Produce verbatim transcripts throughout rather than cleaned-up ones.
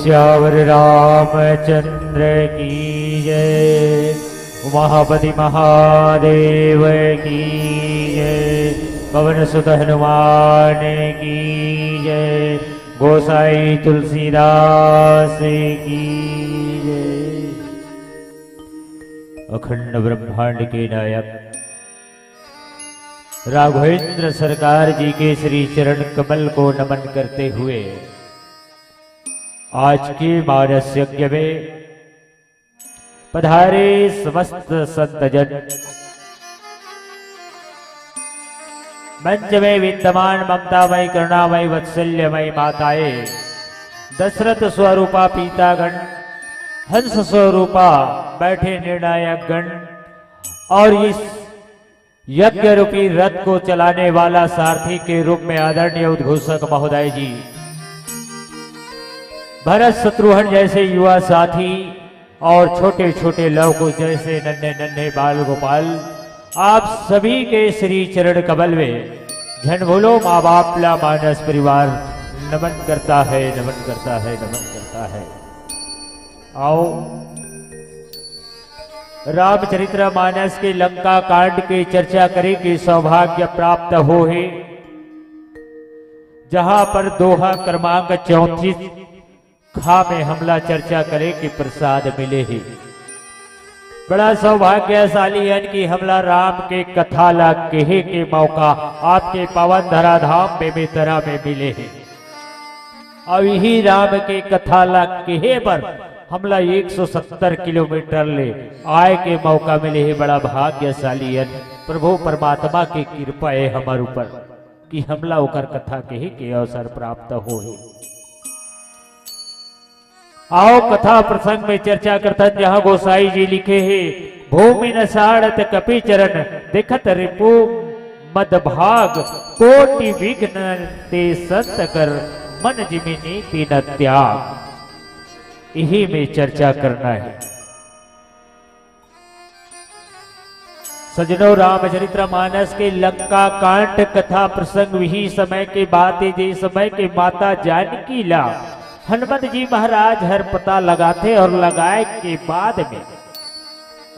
सियावर रामचंद्र की जय, उमापति महादेव की जय, पवन सुत हनुमान की जय, गोसाई तुलसीदास की जय। अखंड ब्रह्मांड के नायक राघवेंद्र सरकार जी के श्री चरण कमल को नमन करते हुए आज के मानस यज्ञ में पधारे समस्त संतजन, मंच में विद्यमान ममतामय करुणामय वात्सल्यमय माताएं, दशरथ स्वरूपा पितागण, हंस स्वरूपा बैठे निर्णायक गण और इस यज्ञ रूपी रथ को चलाने वाला सारथी के रूप में आदरणीय उद्घोषक महोदय जी, भरत शत्रुघ्न जैसे युवा साथी और छोटे छोटे लव कुश जैसे नन्हे नन्हे बाल गोपाल, आप सभी के श्री चरण कमल में झन भूलो माँ बाप ला मानस परिवार नमन करता है, नमन करता है, नमन करता है। आओ, रामचरित मानस के लंका कांड के चर्चा करे के सौभाग्य प्राप्त होहे, जहां पर दोहा क्रमांक चौंतीस खा में हमला चर्चा करे के प्रसाद मिले हे। बड़ा सौभाग्यशाली हन कि हमला राम के कथा ला कहे के मौका आपके पावन धराधाम बेमेतरा में मिले हे। अउ इही राम के कथा ला कहे बर हमला एक सौ सत्तर किलोमीटर ले आए के मौका मिले हे। बड़ा भाग्यशाली हन, प्रभु परमात्मा के कृपा हे हमर ऊपर कि हमला ओकर कथा कहे के अवसर प्राप्त होहे। आओ, कथा प्रसंग में चर्चा करथन, जहां गोसाई जी लिखे हे, भूमि न साड़त कपि चरण, देखत रिपु मद भाग, कोटि विघ्न ते संत कर, मन जिमि नीति न त्याग। इही में चर्चा करना हे। सजनो, रामचरित मानस के लंका कांड कथा प्रसंग वही समय के बात हे, जे समय के माता जानकी ला हनुमत जी महाराज हर पता लगाथे और लगाए के बाद में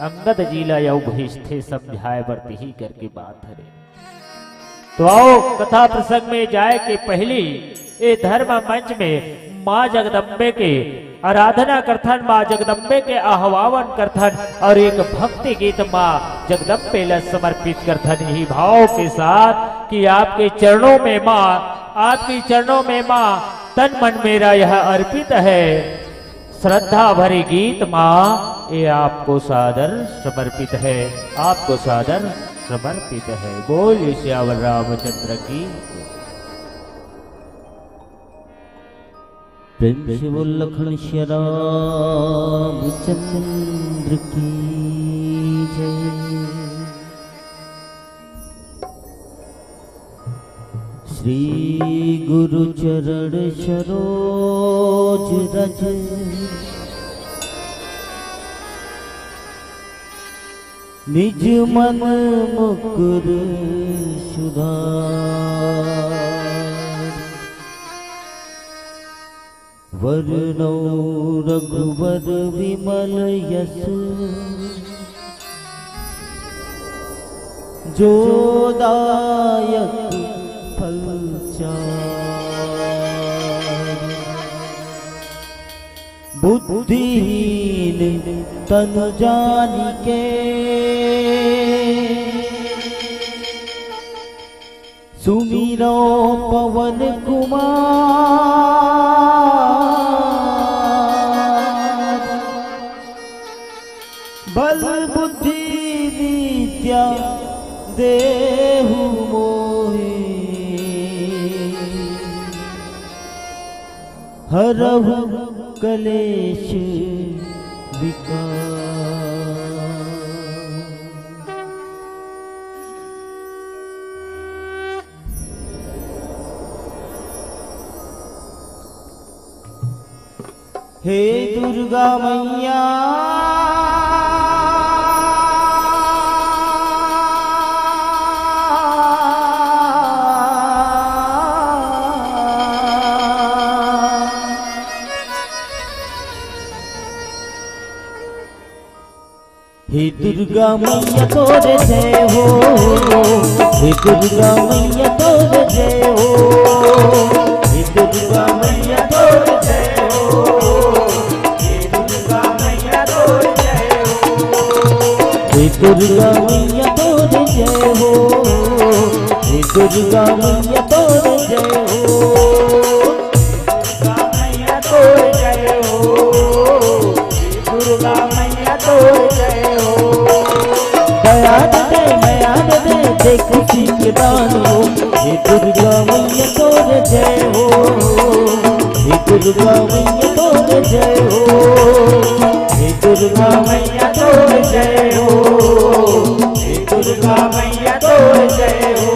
अंगद जी ला अउ भेजथे समझाए बर, तिही करके बात हरे। तो आओ, कथा प्रसंग में जाए के पहली ए धर्म मंच में माँ जगदम्बे के आराधना करथन, माँ जगदम्बे के आह्वान करथन और एक भक्ति गीत माँ जगदम्बे ला समर्पित करथन, यही भाव के साथ कि आपके चरणों में माँ, आपके चरणों में माँ, तन मन मेरा यह अर्पित है। श्रद्धा भरे गीत माँ, ये आपको सादर समर्पित है, आपको सादर समर्पित है। बोलिए सियावर रामचंद्र की। प्रेम से बोल लखन सिया रामचंद्र की जय। श्री गुरु चरण सरोज रज, निज मन मुकुर सुधार। वरनौ रघुवर विमल यश, जो दायक फल चार। बुद्धिहीन तनु जानिके, सुमिरो पवन कुमार। बल बुद्धि विद्या देहु मोहे, हरहु कलेश विकार। हे दुर्गा मैया। दुर्गा मैया तोर जय हो, हे दुर्गा मैया तोर जय हो, हे दुर्गा मैया तोर जय हो, हे दुर्गा मैया तोर जय हो, हे दुर्गा मैया तोर जय हो, हे दुर्गा मैया तोर जय हो। दुर्गा मैया तोर जय हो, दुर्गा मैया तोर जय हो। दया दे दे, मया दे दे, दे खुशी के दान हो। हे दुर्गा मैया तोर जय हो, हे दुर्गा मैया तोर जय हो, हे दुर्गा मैया तोर जय हो, हे दुर्गा मैया तोर जय हो।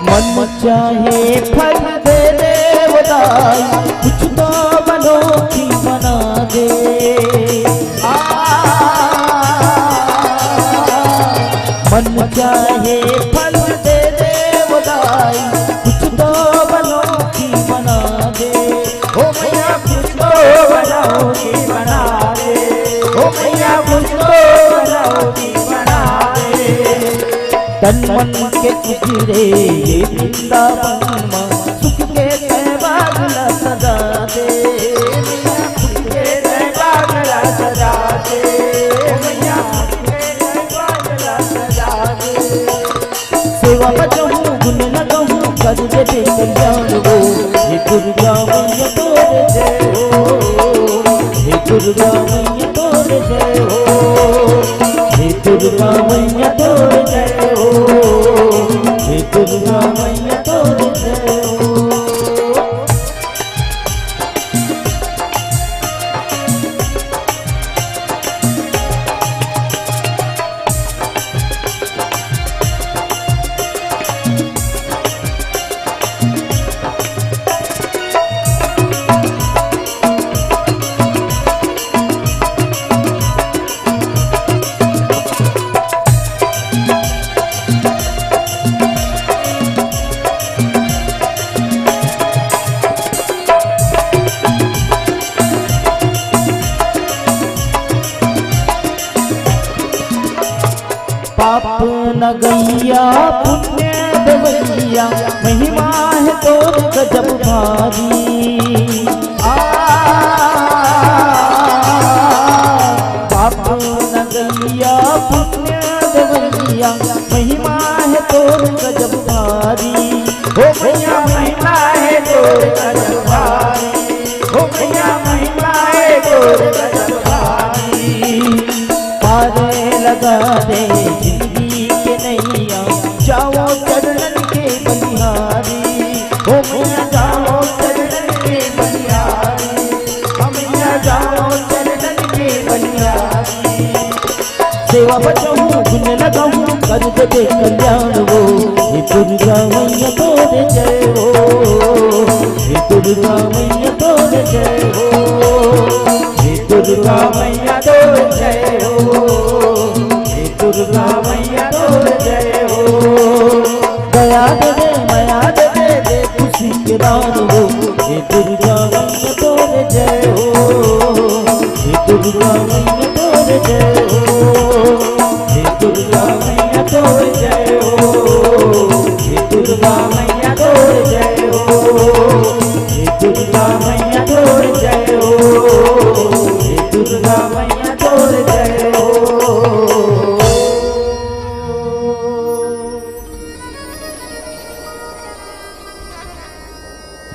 मन चाहे फल दे दे वो दाई, कुछ तो अनोखी बना दे। आ, मन चाहे फल दे दे वो दाई, कुछ तो अनोखी बना दे। ओ मैया, कुछ तो अनोखी बना दे। ओ मैया, कुछ तो अनोखी बना दे। तन मन के उजरे ये वृंदावन मा, सुख के तैं बाग ला सजा दे। मैया, सुख के तैं बाग ला सजा दे। मैया, सुख के तैं बाग ला सजा दे। सेवा बजाऊं, गुण लगाऊं, कर दे कल्याण वो। हे दुर्गा मैया तोर जय हो, हे दुर्गा मैया तोर जय हो, हे दुर्गा मैया तोर जय हो, हे दुर्गा मैया तोर जय हो। पाप न गैया पुण्य देवैया, महिमा है तोर गजब भारी। आ, पाप न गैया पुण्य देवैया, महिमा है तोर गजब भारी। हो मैया, महिमा है तोर गजब भारी। हो मैया, महिमा है तोर गजब भारी। पार लगा दे जिंदगी के नैया, जावों चरणन के बलिहारी। हो मैया, जावों चरणन के बलिहारी। हो मैया, जावों चरणन के बलिहारी। सेवा बजाऊं, गुण लगाऊं, कर देबे कल्याण वो। हे दुर्गा मैया तोर जय हो, हे दुर्गा मैया तोर जय हो, हे दुर्गा मैया तोर जय हो, हे दुर्गा मैया तोर जय हो। दया दे दे, मया दे दे, दे खुशी के दान वो। हे दुर्गा मैया तोर जय हो, हे दुर्गा मैया तोर जय हो, हे दुर्गा मैया तोर जय हो, हे दुर्गा मैया तोर जय हो, हे दुर्गा मैया तोर जय हो, हे दुर्गा मैया तोर जय हो।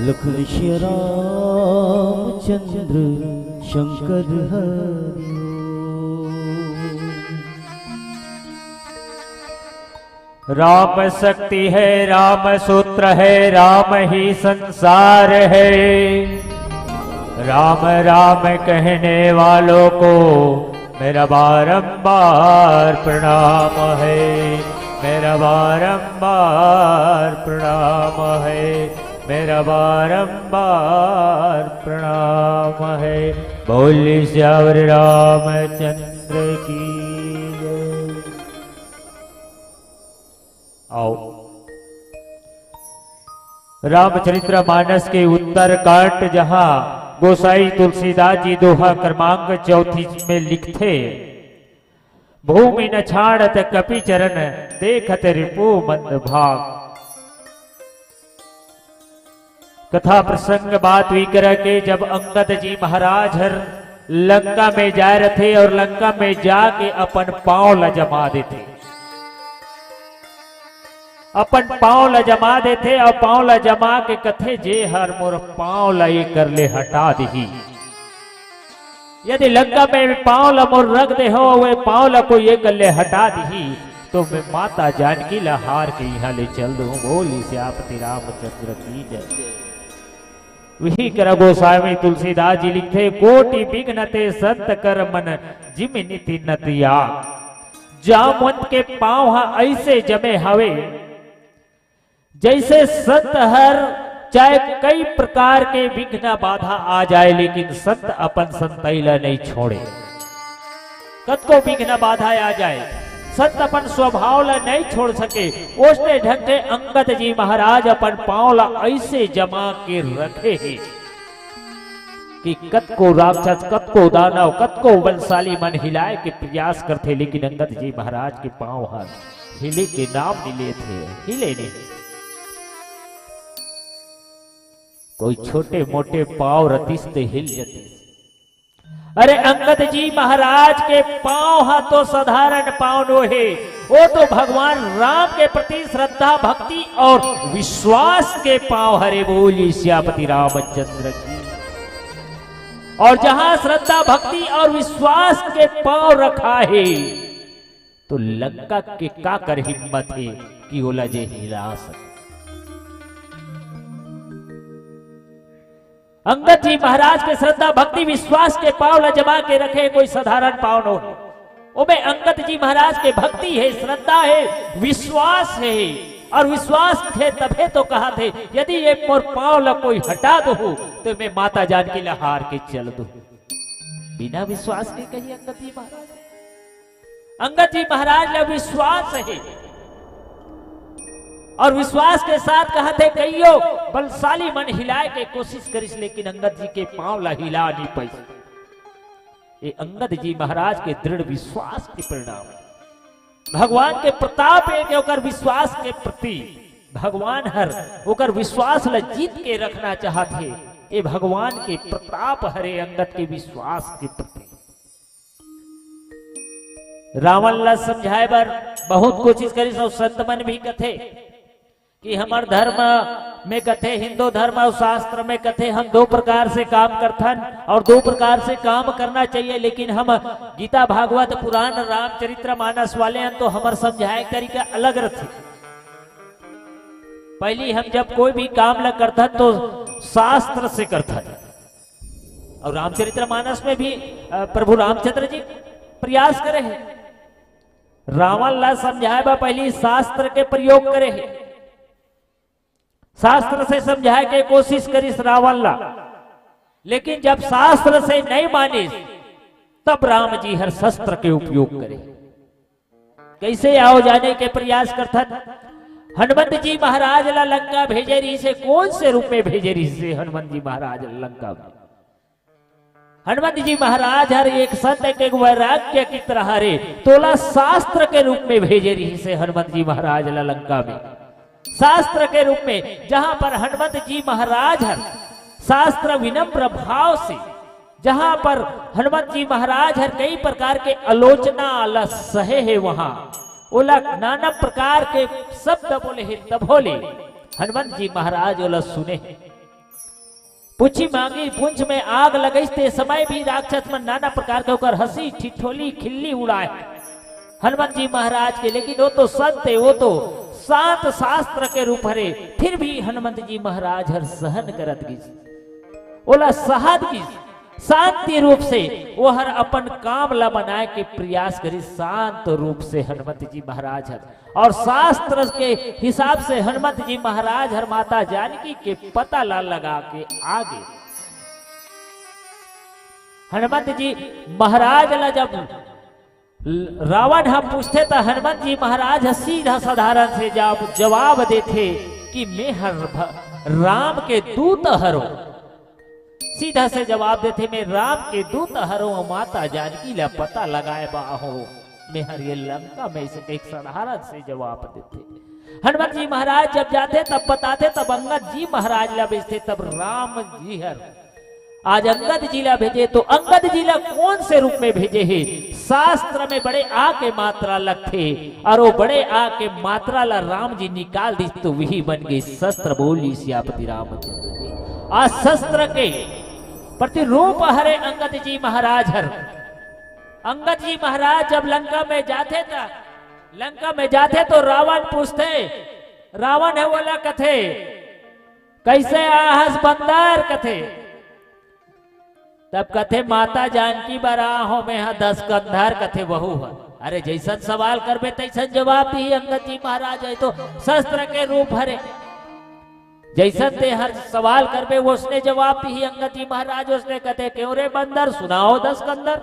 लखन सिया रामचंद्र शंकर हरि ओम। राम शक्ति है, राम सूत्र है, राम ही संसार है। राम राम कहने वालों को मेरा बारंबार प्रणाम है, मेरा बारंबार प्रणाम है, मेरा बारंबार प्रणाम है। बोल सियावर रामचंद्र की जय। आओ, रामचरित्र मानस के उत्तर कांड, जहां गोसाई तुलसीदास जी दोहा क्रमांक चौंतीस में लिखथे, भूमि न छाड़त कपि चरण, देखत रिपु मंद भाग। कथा प्रसंग बात हुई करा के, जब अंगद जी महाराज हर लंका में जाए रथे और लंका में जाके अपन पांव ला जमा देथे, अपन पांव ला जमा देथे और पांव ला जमा के कथे, "जे हर मोर पांव ला ये कर ले हटा दिही, यदि लंका में पांव ला मोर रख दे हो, वे पांव ला कोई ये कर ले हटा दिही, तो मैं माता जानकी ला हार के इहां ले चल दूं।" बोली सियापति रामचंद्र की जय। वही करा गोस्वामी तुलसीदास जी लिखथे, "कोटि विघ्न ते संत कर मन जिम निति नत याग।" जामवंत के पांव हा ऐसे जमे हवे, जैसे संत हर चाहे कई प्रकार के विघ्न बाधा आ जाए, लेकिन संत अपन संतई ला नहीं छोड़े। कतको विघ्न बाधा आ जाए, संत अपन स्वभाव ला नहीं छोड़ सके। ओसने ढंग के अंगद जी महाराज अपन पांव ला ऐसे जमा के रखे हे कि कतको राक्षस, कतको दानव, कतको बलशाली मन हिलाए के प्रयास करथे, लेकिन अंगद जी महाराज के पांव हर हिले के नाम नहीं लेथे, हिले नहीं। कोई छोटे मोटे पांव रतिस ते हिल जतिस। अरे अंगद जी महाराज के पांव हा तो साधारण पांव नो हे, वो तो भगवान राम के प्रति श्रद्धा, भक्ति और विश्वास के पांव हरे। बोली सियापति रामचंद्र की। और जहां श्रद्धा, भक्ति और विश्वास के पांव रखा हे, तो लंका के काकर हिम्मत हे कि ओला जे हिला सके। अंगद जी महाराज के श्रद्धा, भक्ति, विश्वास के पांव ला जमा के रखे कोई साधारण पांव नो हे। ओमे अंगद जी महाराज के भक्ति हे, श्रद्धा हे, विश्वास हे, और विश्वास हे तभे तो कहथे, "यदि ये मोर पांव ला कोई हटा दो, तो मैं माता जानकी ला हार के चल दूं।" बिना विश्वास के कही अंगद जी महाराज, अंगद जी महाराज ला विश्वास हे और विश्वास के साथ कहथे, "कइयो बलशाली मन हिलाए के कोशिश करिस, लेकिन अंगद जी के पांव ला हिला नहीं पाइस।" ये अंगद जी महाराज के दृढ़ विश्वास के परिणाम हे। भगवान के प्रताप हे कि ओकर विश्वास के प्रति भगवान हर ओकर विश्वास ला जीत के रखना चाहथे। ये भगवान के प्रताप हरे अंगद के विश्वास के प्रति। रावण ला समझाए बर बहुत कोशिश करिस, अउ संत मन भी कथे कि हमर धर्म में कथे, हिंदू धर्म अउ शास्त्र में कथे, हम दो प्रकार से काम करथन और दो प्रकार से काम करना चाहिए, लेकिन हम गीता, भागवत, पुराण, रामचरित्र मानस वाले हन, तो हमर समझाए के तरीका अलग रथे। पहली हम जब कोई भी काम ला करथन तो शास्त्र से करथन, और रामचरित्र मानस में भी, अ, प्रभु रामचंद्र जी प्रयास करे हे। रावण ला समझाए बर पहली शास्त्र के प्रयोग करे हे, शास्त्र से समझाए के कोशिश करिस रावण ला, लेकिन जब शास्त्र से नहीं मानिस, तब राम जी हर शस्त्र के उपयोग करे। कैसे आओ जाने के प्रयास करथन। हनुमंत जी महाराज ला लंका भेजे रहिस हे, कौन से रूप में भेजे रहिस हे हनुमंत जी महाराज ला लंका में? हनुमंत जी महाराज हर एक संत, एक, एक वैराग्य की तरह रे, तोला शास्त्र के रूप में भेजे रहिस हे हनुमंत जी महाराज ला लंका में। शास्त्र के रूप में, जहां पर हनुमंत जी महाराज हर शास्त्र विनम्र भाव से, जहां पर हनुमंत जी महाराज हर कई प्रकार के आलोचना ला सहे हे, वहां ओला नाना प्रकार के शब्द बोले हे, तभो ले हनुमंत जी महाराज ओला सुने हे। पूछी मांगी पूंछ में आग लगइस, ते समय भी राक्षस मन नाना प्रकार के ओकर हंसी, ठिठोली, खिल्ली उड़ाए। हनुमंत जी महाराज के, लेकिन वो तो संत हे, वो तो शांत शास्त्र के रूप हरे, फिर भी हनुमंत जी महाराज हर सहन करत गिस, ओला सहत गिस, शांति रूप से वो हर अपन काम ला बनाए के प्रयास करिस, शांत रूप से हनुमंत जी महाराज हर, और शास्त्र के हिसाब से हनुमंत जी महाराज हर माता जानकी के पता ला लगा के आगे। हनुमंत जी महाराज ला जब रावण ह पूछथे त हनुमंत जी महाराज ह सीधा साधारण से जवाब, जवाब देथे कि मैं हर भ-, राम के दूत हरों। सीधा से जवाब देथे, मैं राम के दूत हरों, माता जानकी ला पता लगाए बा हों, मैं हर ये लंका में से, एक साधारण से जवाब देथे। हनुमंत जी महाराज जब जाथे तब बताथे, तब अंगद जी महाराज ला भेजथे, तब राम जी हर आज अंगद जी ला भेजे, तो अंगद जी ला कौन से रूप में भेजे हे? शास्त्र में बड़े आ के मात्रा लगथे, और वो बड़े आ के मात्रा ला राम जी निकाल दिस, तो वही बन गे शस्त्र। बोलिए सियापति रामचंद्र जी। आज शस्त्र के प्रतिरूप हरे अंगद जी महाराज हर। अंगद जी महाराज जब लंका में जाथे त, लंका में जाथे तो रावण पूछथे, रावण हे ओला कथे, "कैसे आहस बंदर?" कथे। तब कथे, "माता जानकी बर आ हों मैं हा दस कंधर," कथे वहू ह। अरे, जैसन सवाल करबे तैसन जवाब दिही अंगद जी महाराज, हे तो शस्त्र के रूप हरे। जैसन ते हर सवाल करबे ओसने जवाब दिही अंगद जी महाराज, ओसने कथे, "क्यों रे बंदर, सुनाओ दस कंधर।"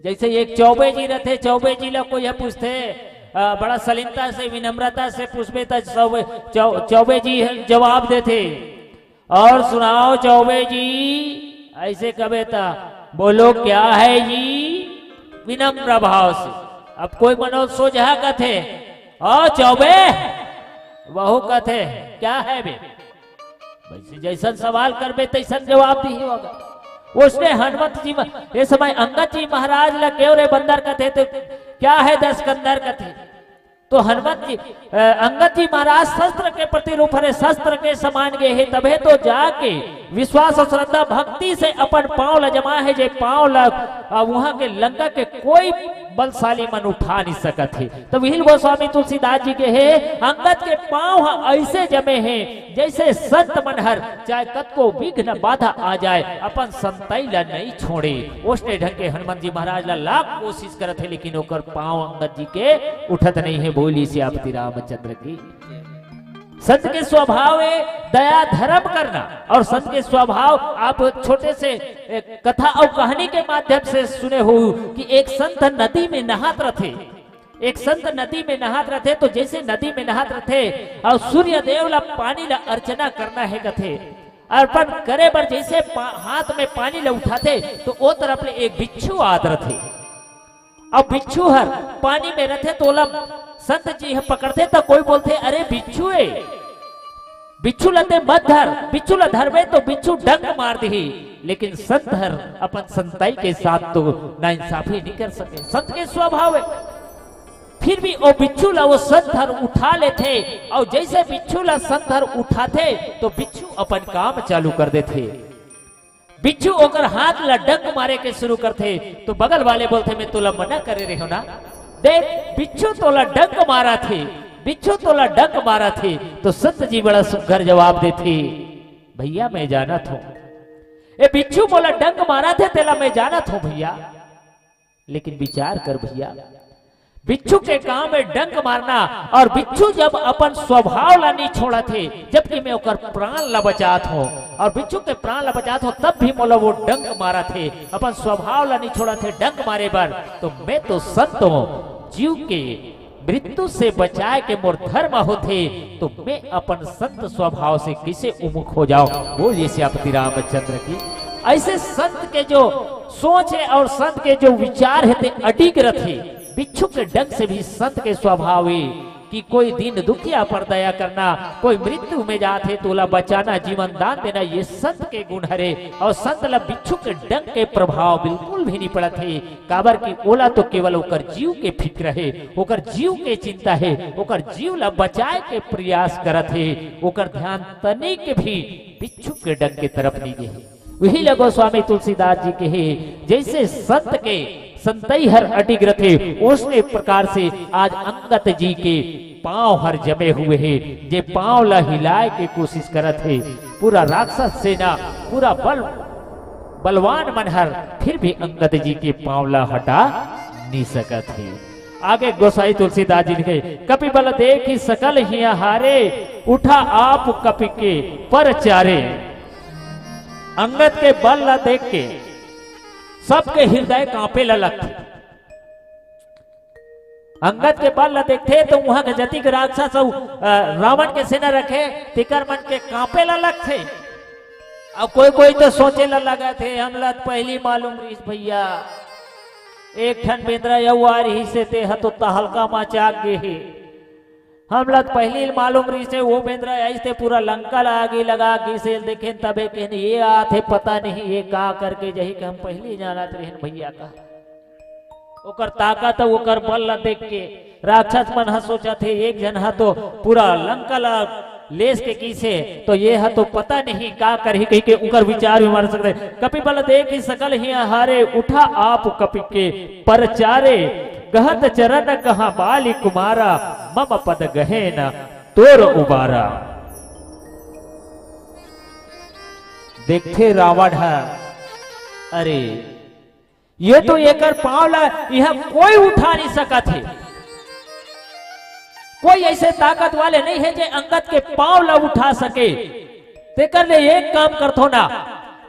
जैसे एक चौबे जी रथे, चौबे जी ला कोई ह पूछथे, अ, बड़ा शालीनता से, विनम्रता से पूछबे त चौबे, चौ-, चौबे जी ह जवाब देथे, "और सुनाओ चौबे जी," ऐसे कबे त, "बोलो क्या है जी?" विनम्र भाव से। अब कोई मनोज सोझा कथे, "ओ चौबे," वहू कथे, "क्या है बे?" वैसे जैसन सवाल करबे तैसन जवाब दिही होगा। ओसने हनुमंत जी म-, ये समय अंगद जी महाराज ला, "क्यों रे बंदर?" कथे, तो "क्या है दस कंधर?" कथे। तो हनुमंत जी, अ, अंगद जी महाराज शस्त्र के प्रतिरूप हरे, शस्त्र के समान गे हे, तभे तो जाके विश्वास और श्रद्धा भक्ति से अपन पाँव ला जमा हे, जे पाँव ला, अ, उहाँ के लंका के कोई बलशाली मन उठा नहीं सकत हे। तो विहिल गोस्वामी तुलसीदास जी कहे, अंगद के पाँव ह ऐसे जमे हे, जैसे संत मन हर चाहे कतको विघ्न बाधा आ जाए, अपन संतई ला नहीं छोड़े। ओसने ढंग के हनुमंत जी महाराज ला लाख कोशिश करत हे, लेकिन ओकर पाँव अंगद जी के उठत नहीं हे। बोली सियापति रामचंद्र की। संत के स्वभाव हे दया धर्म करना, और संत के स्वभाव आप छोटे से एक कथा और कहानी के माध्यम से सुने हो कि एक संत नदी में नहात रथे। एक संत नदी में नहात रथे, तो जैसे नदी में नहात रथे और सूर्य देव ला पानी ला अर्चना करना हे कथे, अर्पण करे बर जैसे पा-, हाथ में पानी ला उठाथे, तो ओ तरफ ले एक बिच्छू आत रथे। अब बिच्छू हर पानी में रथे, तो ओला संत जी ह पकड़थे, तो कोई बोलथे, "अरे बिच्छू ए, बिच्छू ला ते मत धर, बिच्छू ला धरबे तो बिच्छू डंक मार दिही।" लेकिन संत हर अपन संतई के साथ तो नाइंसाफी नहीं कर सके, संत के स्वभाव हे। फिर भी ओ बिच्छू ला ओ संत हर उठा लेथे, और जैसे बिच्छू ला संत हर उठाथे, तो बिच्छू अपन काम चालू कर देथे। बिच्छू ओकर हाथ ला डंक मारे के शुरू करथे, तो बगल वाले बोलथे, "मैं तोला मना करे रहेंव ना, देख बिच्छू तोला डंक मारत हे, बिच्छू तोला डंक मारत हे।" तो संत जी बड़ा सुघर जवाब देथे, "भैया मैं जानत हों, ए बिच्छू मोला डंक मारत हे, तेला मैं जानत हों भैया, लेकिन विचार कर भैया, बिच्छू के काम हे डंक मारना, और बिच्छू जब अपन स्वभाव ला नहीं छोड़त हे, जबकि मैं ओकर प्राण ला बचात हों, और बिच्छू के प्राण ला बचात हों, तब भी मोला वो डंक मारत हे, अपन स्वभाव ला नहीं छोड़त हे डंक मारे बर, तो मैं तो संत हों, जीव के मृत्यु से बचाए के मोर धर्म होथे, तो मैं अपन संत स्वभाव से कैसे उमुख हो जाऊं?" बोलिए सियापति रामचंद्र की। ऐसे संत के जो सोच हे और संत के जो विचार हे, ते अडिग रथे। बिच्छू के डंक से भी संत के स्वभाव हे कि कोई दीन दुखिया पर दया करना, कोई मृत्यु में जात हे तो ओला बचाना, जीवन दान देना, ये संत के गुण हरे। और संत ला बिच्छू के डंक के प्रभाव बिल्कुल भी नहीं पड़त हे, काबर कि ओला तो केवल ओकर जीव के फिक्र हे, ओकर जीव के चिंता हे, ओकर जीव ला बचाए के प्रयास करत हे, ओकर ध्यान तनिक भी बिच्छू के डंक के तरफ नहीं गे हे। वही ला गोस्वामी तुलसीदास जी कहे, जैसे संत के संतई हर अडिग रथे, ओसने प्रकार से आज अंगद जी के पांव हर जमे हुए हे, जे पांव ला हिलाए के कोशिश करत हे। पूरा राक्षस सेना, पूरा बल, बलवान मन हर फिर भी अंगद जी के पांव ला हटा नी सकत हे। आगे गोसाई तुलसीदास जी लिखे, कपि बल देखि सकल हिया हारे, उठा आप कपि के पर चारे। अंगद के बल ला देख के सबके हृदय कांपे ला लगथे। अंगद के बल ला देखथे तो उहां के जतिक राक्षस अउ, अ, रावण के सेना रखे, तेकर मन के कांपे ला लगथे। अब कोई कोई तो सोचे ला लगथे, हमला तो पहिली मालूम रहिस भइया, एक ठन बेंदरा अउ आ रहिस हे, तेहा तो तहलका मचा गे हे। हमला तो पहिली मालूम रहिस हे, वो बेंदरा आइस ते पूरा लंका ला आगी लगा गिस हे, देखेन तभे कहेन, ये आथे, पता नहीं ये का करके जही के हम पहिली जानत रहेन भइया का। ओकर ताकत अउ ओकर बल ला देख के राक्षस मन ह सोचत हे, एक झन ह तो पूरा लंका ला लेस के गिस हे, तो ये ह तो पता नहीं का करही कहिके उकर विचार विमर्श करे। कपि बल देखि सकल हिया हारे, उठा आप कपि के परचारे। गहत चरण कहा बालि कुमारा, मम पद गहे न तोर उबारा। देखथे रावण ह, अरे ये तो एकर पांव ला इहां कोई उठा नहीं सकत हे। कोई ऐसे ताकत वाले नहीं हे जे अंगद के पांव ला उठा सके। तेकर ले एक काम करथो ना,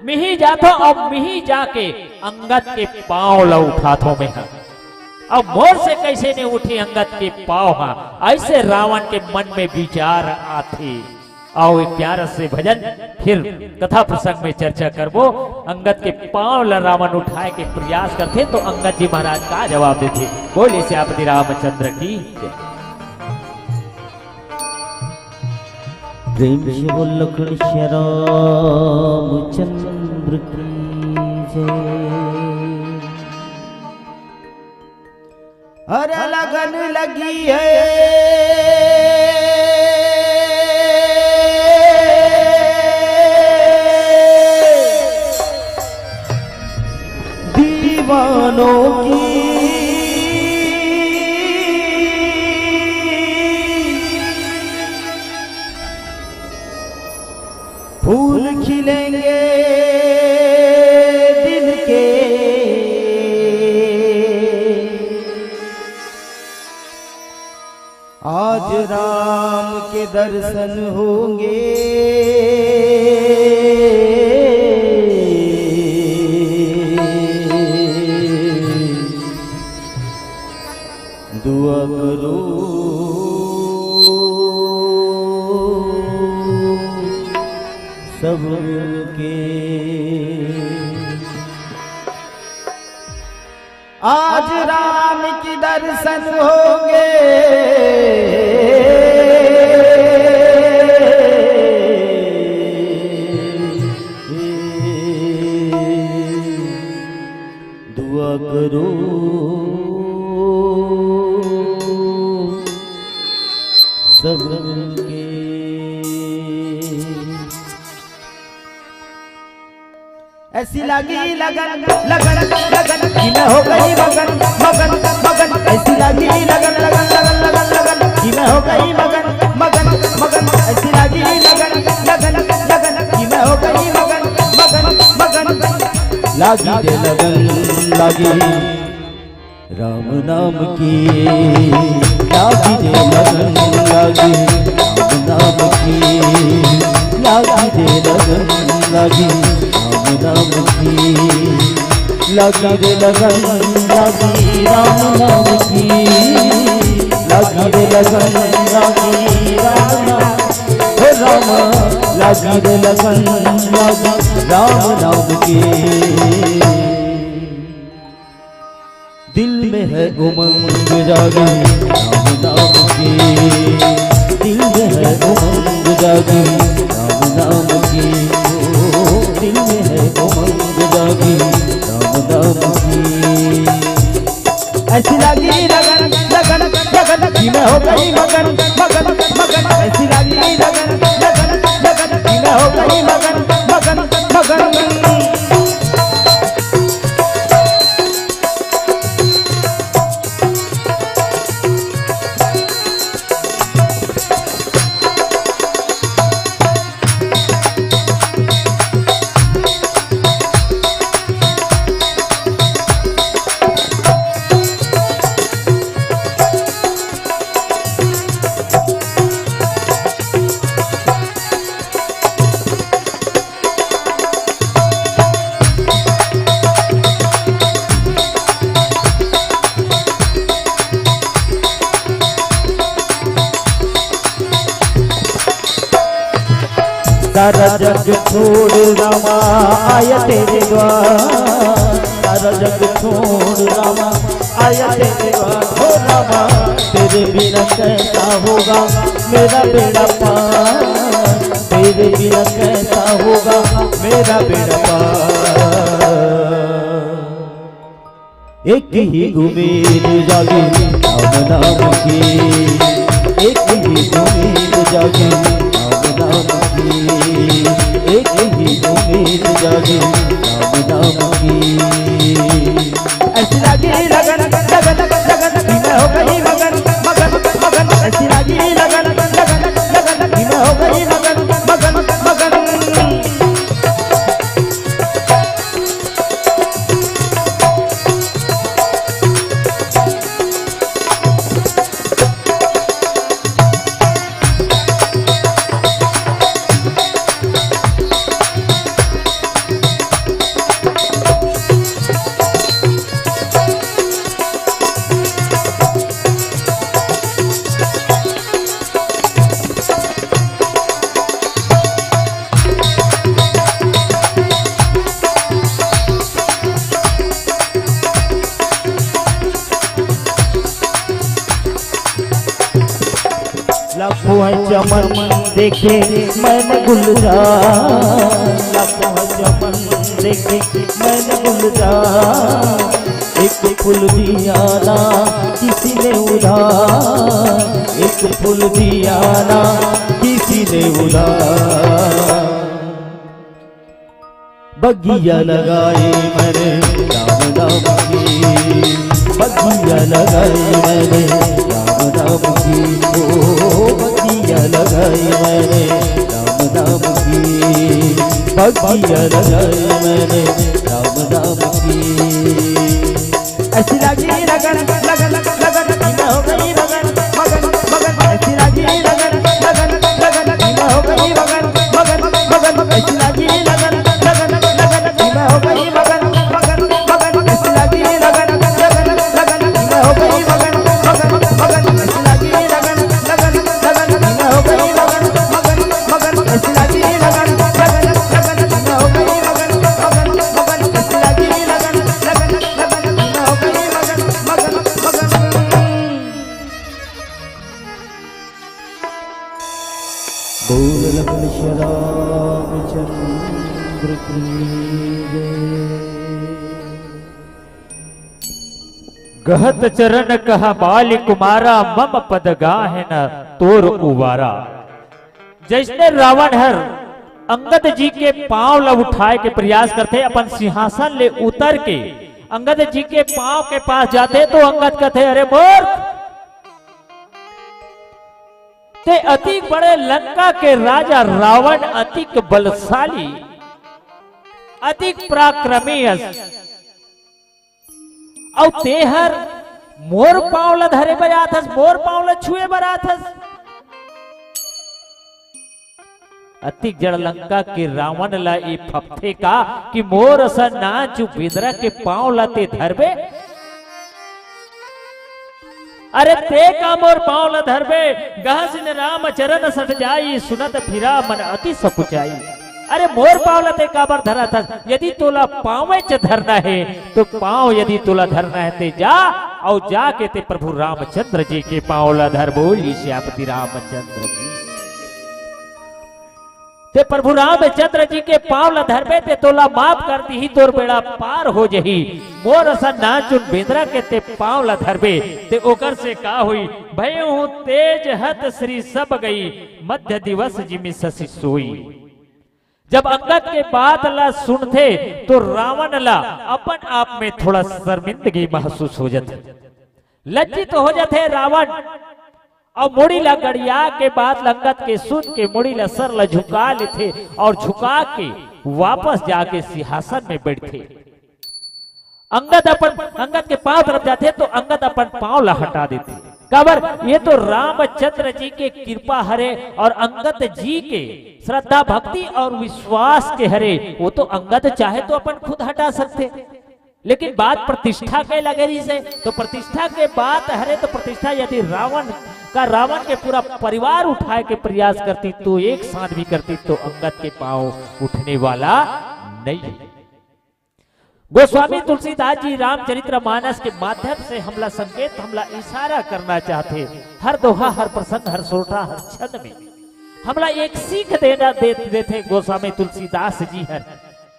मिही जाथो, अब मिही जाके अंगद के पांव ला उठाथो मैं ह। अब मोर से कैसे नहीं उठी अंगद के पांव हा, ऐसे रावण के मन में विचार आथे। आओ, एक प्यारा से भजन, फिर कथा प्रसंग में चर्चा करबो। अंगद के पांव ला रावण उठाए के प्रयास करथे, तो अंगद जी महाराज का जवाब देथे। बोले सियापति रामचंद्र की जय। प्रेम से बोल लखन श्याम रामचंद्र की जय। अरे लगन लगी है दीवानों की। फूल खिलेंगे दिल के, आज राम के दर्शन होंगे। दुआ करो सबके, आज राम की दर्शन होंगे। दुआ करो सबके। ऐसी लगी लगन, लगन, लगन कि मैं हो गई मगन, मगन, मगन। ऐसी लगी लगन, लगन, लगन, लगन, लगन कि मैं हो गई मगन, मगन, मगन। ऐसी लगी लगन, लगन, लगन कि मैं हो गई मगन, मगन, मगन। लागी रे लगन लागी राम नाम की, लागी रे लगन लागी राम नाम की, लागी रे लगन लागी राम नाम की, लागी रे लगन लागी राम नाम की, लागी रे लगन लागी राम नाम, हे राम, लागी रे लगन लागी राम नाम की। दिल में है उमंग जागी राम नाम की, दिल में है उमंग जागी राम नाम की, ओ, दिल में है उमंग जागी राम नाम की। ऐसी लगी लगन, लगन, लगन कि मैं हो गई मगन, मगन, मगन। ऐसी लगी लगन, लगन, लगन कि मैं हो गई मगन, मगन, मगन। सारा जग छोड़ रामा आया तेरे द्वार, सारा जग छोड़ रामा आया तेरे द्वार। हो रामा, तेरे बिना कैसा होगा मेरा बेड़ा पार, तेरे बिना कैसा होगा मेरा बेड़ा पार। एक ही उम्मीद जागी राम नाम की, एक ही उम्मीद जागी राम नाम की, एक ही उम्मीद जागी राम नाम की। ऐसी लगी लगन, लगन, लगन, कि मैं हो गई मगन, मगन, मगन। ऐसी लगी लगन, लगन, लगन, कि मैं हो गई मगन, मगन, मगन। लखों है चमन देखे मैंने गुलजार, लखों है चमन देखे मैंने गुलजार। एक फूल दिया ना किसी ने उधार, एक फूल दिया ना किसी ने उधार। बगिया लगाई मैंने राम नाम की, बगिया लगाई मैंने राम नाम की। ओ बगिया लगाई मैंने राम नाम की, बगिया लगाई मैंने राम नाम की। ऐसी लगी लगन, लगन, लगन, कि मैं हो गई मगन, मगन, मगन। ऐसी लगी लगन, लगन, लगन, कि मैं हो गई मगन, मगन, मगन। ऐसी लगी लगन, लगन, लगन, कि मैं हो गई मगन, मगन, मगन। ऐसी लगी लगन, लगन, लगन, कि मैं हो गई मगन, मगन, मगन। ऐसी लगी लगन, लगन, लगन, कि मैं हो गई मगन, मगन, मगन। ऐसी लगी लगन, लगन, लगन, कि मैं हो गई मगन, मगन, मगन। ऐसी लगी लगन, लगन, लगन, कि मैं हो गई मगन, मगन, मगन। बोल लखन श्री रामचंद्र की जय। गहत चरण कहा बाल कुमारा, मम पद गाहे न तोर उबारा। जइसने रावण हर अंगद जी के पांव ला उठाए के प्रयास करथे, अपन सिंहासन ले उतर के अंगद जी के पांव के पास जाथे, तो अंगद कथे, "अरे मूर्ख, ते अतिक बड़े लंका के राजा रावण, अतिक बलशाली, अतिक पराक्रमी अस, अउ तेहर मोर पांव ला धरे बर आथस, मोर पांव ला छुए बर आथस।" अतिक जड़ लंका के रावण ला ए फपथे का कि मोर असन नानचुन बेंदरा के पांव ला ते धरबे? अरे ते का मोर पांव ला धरबे? गहसिन राम चरण सठ जाई, सुनत फिरा मन अति सकुचाई। अरे मोर पांव ला ते काबर धरत हस? यदि तोला पांवेच धरना हे, तो पांव यदि तोला धरना हे, ते जा, अउ जाके ते प्रभु रामचंद्र जी के पांव ला धर। बोली सियापति रामचंद्र जी। ते प्रभु रामचंद्र जी के पांव ला धरबे, ते तोला माफ कर दिही, तोर बेड़ा पार हो जही। मोर असन नानचुन बेंदरा के ते पांव ला धरबे, ते ओकर से का होई? भयउ तेज हत श्री सब गई, मध्य दिवस जिमि ससि सोई। जब अंगद के बात ला सुनथे, तो रावण ला अपन आप में थोड़ा शर्मिंदगी महसूस हो जाथे, लज्जित हो जाथे रावण। अउ मुड़ी ला गड़िया के बात ला अंगद के सुन के मुड़ी ला, सर ला झुका लेथे अउ झुका के वापस जाके सिंहासन में बैठथे। अंगद अपन, अंगद के पांव तरफ जाथे तो अंगद अपन पांव ला हटा देथे। काबर? ये तो रामचंद्र जी के कृपा हरे अउ अंगद जी के श्रद्धा, भक्ति अउ विश्वास के हरे। वो तो अंगद चाहे तो अपन खुद हटा सकथे, लेकिन बात प्रतिष्ठा के लगे रहिसे, तो प्रतिष्ठा के बात हरे, तो प्रतिष्ठा यदि रावण का रावण के पूरा परिवार उठाए के प्रयास करतिस, तो एक साथ भी करतिस, तो अंगद के पांव उठने वाला नहीं है। गोस्वामी तुलसीदास जी रामचरित्र मानस के माध्यम से हमला संकेत, हमला इशारा करना चाहथे। हर दोहा, हर प्रसंग, हर सोरठा, हर छंद में हमला एक सीख देना दे, देथे गोस्वामी तुलसीदास जी हर,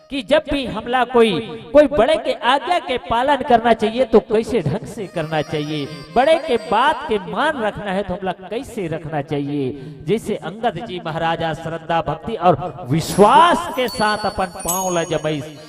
कि जब भी हमला कोई, कोई बड़े के आज्ञा के पालन करना चाहिए, तो कैसे ढंग से करना चाहिए, बड़े के बात के मान रखना है, तो हमला कैसे रखना चाहिए। जैसे अंगद जी महाराज आज श्रद्धा, भक्ति और विश्वास के साथ अपन पांव ला जमाइस,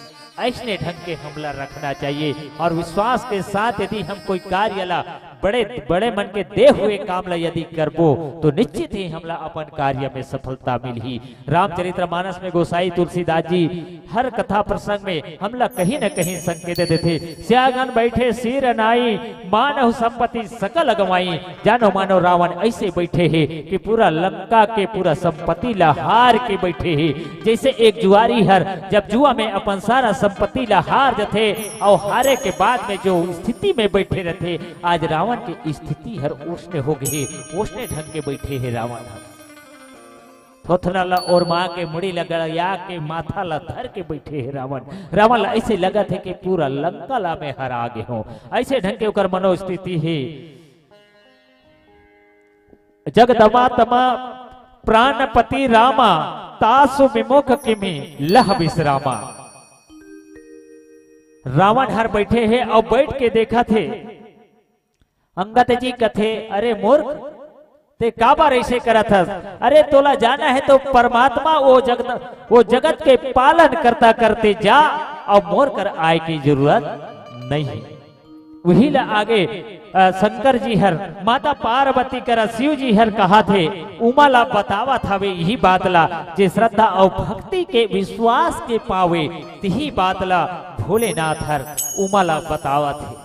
ऐसने ढंग के हमला रखना चाहिए। और विश्वास के साथ यदि हम कोई कार्य ला, बड़े, बड़े मन के दे हुए काम ला यदि करबो, तो निश्चित ही हमला अपन कार्य में सफलता मिलही। रामचरित्र मानस में गोसाई तुलसीदास जी हर कथा प्रसंग में हमला कहीं न कहीं संकेत देथे। स्यागन बैठे सिर नाई, मानहु संपत्ति सकल गंवाई। जानो मानो रावण ऐसे बैठे हे कि पूरा लंका के पूरा संपत्ति ला हार के बैठे हे। जैसे एक जुआरी हर जब जुआ में अपन सारा संपत्ति ला हार जथे और हारे के बाद में जो स्थिति में बैठे रहथे, आज रावण के स्थिति हर ओसने हो गए, ओसने ढंग के बैठे हे रावण हर। थोथना ला ओरमा के, मुड़ी ला गड़िया के, माथा ला धर के बैठे हे रावण। रावण ला ऐसे लगत हे कि पूरा लंका ला मैं हरा गे हों, ऐसे ढंग के ओकर मनोस्थिति हे। जगदमातमा प्राणपति रामा, तासु विमुख किमि लह विश्रामा। रावण हर बैठे हे और बैठ के देखत हे। अंगद जी कथे, "अरे मूर्ख, ते काबर ऐसे करत हस? अरे तोला जाना है तो परमात्मा वो जगत, वो जगत के पालन करता करते जा, और मोर कर आए की जरूरत नहीं है।" वही ला आगे, अ, शंकर जी हर माता पार्वती करा शिव जी हर कहाथे, उमा ला बतावत हवे यही बात ला, जे श्रद्धा और भक्ति के विश्वास के पावे, तिही बात ला भोलेनाथ हर उमा ला बतावत हे